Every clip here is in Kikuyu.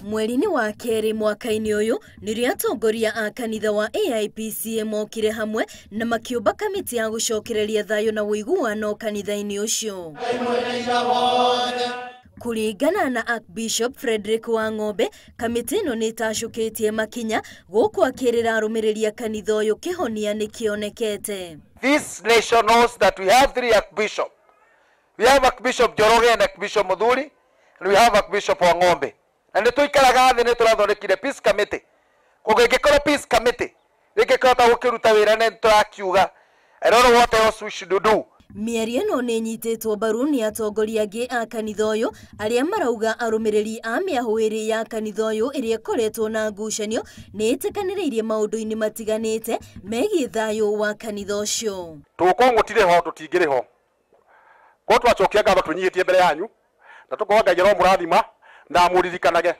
Mweri-inĩ wa kerĩ mwaka-inĩ ũyũ nĩrĩo atongoria a kanitha wa AIPCA mokire hamwe na makĩũmba kamĩtĩ ya gũcokereria thayũ na ũiguano kanitha-inĩ ũcio. Kũringana na Archbishop Frederick Wang'ombe, kamĩtĩ ĩno nĩ ĩtacũkĩtie makinya gũkũ akĩrĩra arũmĩrĩri a kanitha ũyũ kĩhonia nĩ kĩonekete. This nation knows that we have three archbishops. We have Archbishop Njoroge and Archbishop Muthuri, and we have Archbishop Wang'ombe. Na nĩ tũikaraga thĩ nĩ tũrathondekire peace committee. Koguo ĩngĩkorwo peace committee rĩngĩkĩhota gũkĩruta wĩra nĩ tũrakiuga, I don't know what else we should do. Mĩario ĩno nĩ ĩnyitĩtwo mbaru nĩ atongoria angĩ a kanitha ũyũ arĩa marauga arũmĩrĩri a mĩahũ ĩrĩ ya kanitha ũyũ ĩrĩa ĩkoretwo na ngucanio nĩ ĩtĩkanĩrĩirie maũndũ-inĩ matiganĩte megiĩ thayũ wa kanitha ũcio. Tũgũkorwo gũtirĩ ho tũtingĩrĩ ho. Korwo twacokia ngatho twĩnyihĩtie mbere yanyu na tũkoa Ngai aromũrathima na amũririkanage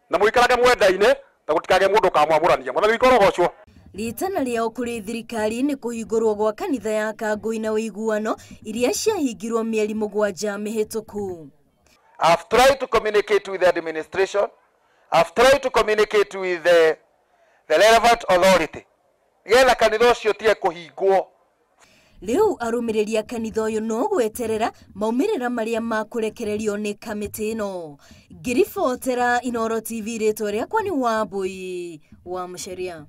na mũikarage mwendaine na gũtikagĩe mũndũ ũkamwamũrania. Mwathani witũ arogocwo. Rĩtana rĩao kũrĩ thirikari nĩ kũhingũrwo gwa kanitha ya Kangũi na ũiguano iria ciahingirwo mĩeri 7 mĩhĩtũku. I've tried to communicate with the administration. I've tried to communicate with the relevant authority. Nĩgetha kanitha ũcio ũtige kũhingwo. Rĩu arũmĩrĩri a kanitha ũyũ no gweterera maumĩrĩra marĩa makũrekererio nĩ kamĩtĩ ĩno. Ngĩribotera Inooro TV, rĩtwa rĩakwa nĩ Wambui wa Mũceria.